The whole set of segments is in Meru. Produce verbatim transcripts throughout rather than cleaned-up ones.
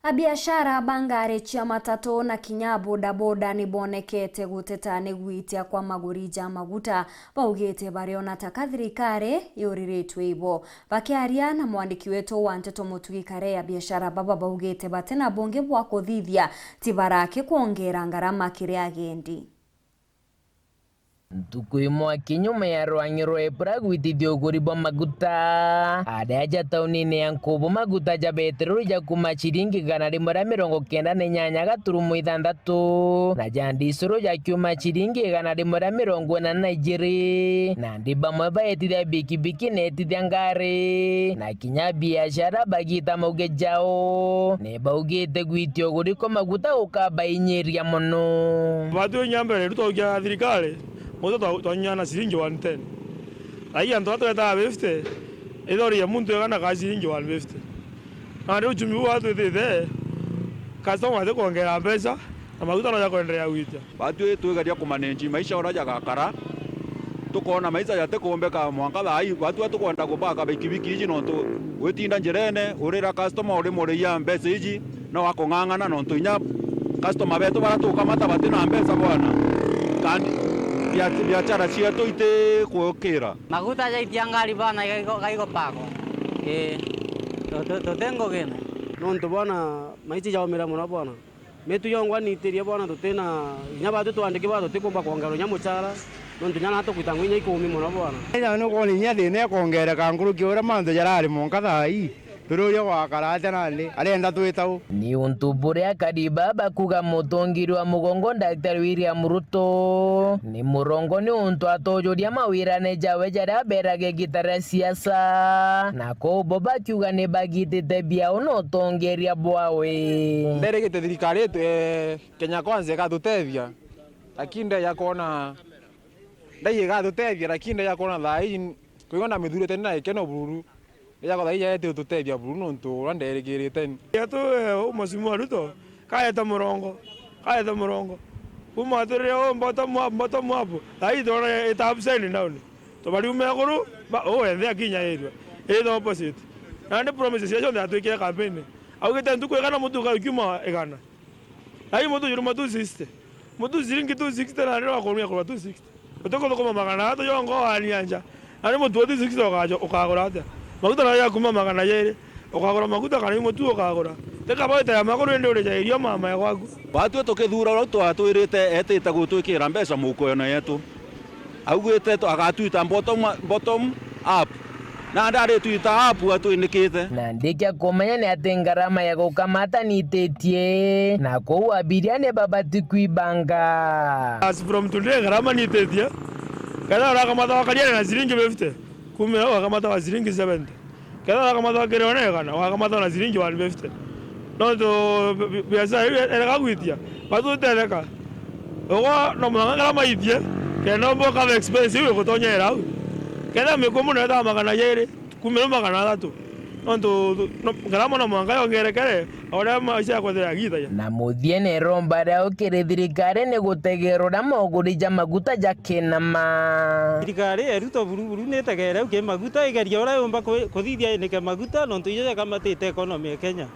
Abiashara ba ngari cia matatu na kinya bodaboda ni bonekete guteta ni gwitia kwa maguri ja maguta, baugite bariona ta ka thirikari yuriritwe ibo. Bakiaria na mwandiki wetu wa nteto Mutugi Kare, abiashara baba baugite batina bungi bwa kuthithia, ti baraki kwongera ngarama kiri agendi. Ntuku imwe kinyuma ya rwang'i rwa Epura gwitithia uguri bwa maguta, aria aja taunine ya Nkubu maguta ja beteroli ja kuma ciringi igana rimwe ria mirongo kenda na inyanya gaturumo ithanthatu, na ja ndisuru ja kiuma ciringi igana rimwe ria mirongo ina na ijiri. Nandi bamwe baetithia bikibiki na etithia ngari, na kinya biashara bagita mauge jao, ni baugite gwitia uguri kwa maguta gukabainyiria mono. Batwi inya mbere riu twaukia thirikari, maguta twa-, twanyia na ciringi one ten. Ai antu batwetaga fifty, ithori ya muntu igana ka ciringi one fifty. Nandi uchumi buu batwitite, customer atikwongera mbeca, na maguta no jakwenderea gwitia. Batwi twigeria kumanage maisha uria jagakara, tukoona maisha jatikumbika mwanka thaa ii, batwi tukwenda kubaka bikibiki iji nontu witinda njirene, urira customer urimuriia mbeca iji, no akung'ang'ana nontu inya customer betu baria tukamata batina mbeca bwana. Kandi bia-, biachara cietu itikukira. Maguta jaitia ngari bwana, gaigo-, gaigopakwa. Ii. Tuti, tuti ngugine. Nontu bwana, maisha jaumire mono bwana. Mitu yongwa niitirie bwana, tutina inya batwi twandiki bwa tutikumba kwongerwa inya muchara, nontu inya na tukwita ngui inya ikumi mono bwana. Inya nukwona inya thina ikongereka nkuruki uria mantu jarari mwanka thaa ii, turi uria gwakara atia nandi, arenda twita u? Ni untu buria akari baba bakuga mutongeria wa mugongo Daktari William Ruto ni murongo ni untu atojuria mawirane jawe jaria aberaga igita ria siasa, na kou bo bakiuga ni bagitite biao na utongeria bwawe. Nderigite thirikari yetu, eh, Kenya Kwanza igatutethia, lakini ndeja kwona, ndai igatutethia, lakini ndeja kwona thaa ii, kwigua na mithurite na ikeno bururu, ndeja kwa thaa ii yaete ututethia bururu nontu uria nderigirite. Yetu, eh, u Mheshimiwa Ruto, kaete murongo, kaete murongo. Kuma twirire u bottom up, bottom up, thaa ii turona ita upside down. Tubariume iguru, ba, u wenthe akinya area, ii the opposite. Nandi promises cia cionthe atwikire campaign. Augite ntuku igana mutu ukiuma igana. Ai mutu juruma two sixty. Mutu ciringi two sixty na rira wakurumia kurwa two sixty. Utikuthukuma magana athatu jongo wania nja. Nandi mutu wa two sixty ukajo-, ukagura atia? Maguta nayo yakuma magana jeri. Ukagura maguta kana i mutu ukagura? Tika baita ya maguru indi uri ja irio mama ya gwaku. Batwi tukithura uria twatwirite etite gutwikira mbeca mukono yetu. Augite tu-, agatwita bottom, bottom up. Na ndaritwita up atwinikite. Na ndikia kumenya ni ati ngarama ya gukamata nititie, na kou abiria ni babati kwibanga. As from today, ngarama nititie. Kenda urakamata wakaria na ciringi fifty, kumira ugakamata wa ciringi seventy. Kenda urakamata wa kiri one igana, ugakamata na ciringi one fifty. Nontu bi-, bi-, biashara iu erega gwitia, batu tutetheka. Ugwa no mwanka ngarama itie, kenda umbe ukatha expense iu igutonya ira au. Kenda miku muno etaga magana jeri, kumira magana athatu. Nontu tu-, no, ngarama no mwanka yongerekere, o uria maisha yakwethira yagithagia. Na muthia ni romba riao kiri thirikari ni gutegera uria moguri ja maguta jakinama. Thirikari ya Ruto buru buru ni itegere u ki maguta, igeria uria yumba ku-, kuthithia inike maguta, nontu ijo jakamatite economy ya Kenya.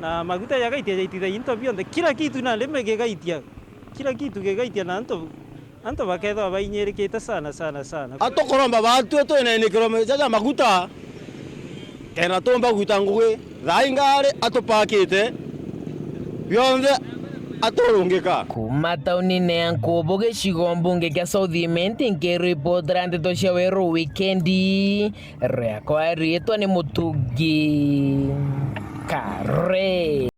Na maguta jagaitia jaitithagia into bionthe, kila kitu nandi gigaitia, kila kitu gigaitia na antu, antu bakethwa bainyirikite sana, sana, sana. Atukuromba batwi twina inikiro jaja maguta, kenda tumba gwita ngugi, thaa ingari atupakite, bionthe aturungika. Kuma taunine ya Nkubu, gicigo mbunge kia South Imenti, nkiripotera ndeto cia Weru Wikendi, riakwa riitwa ni Mutugi Kare.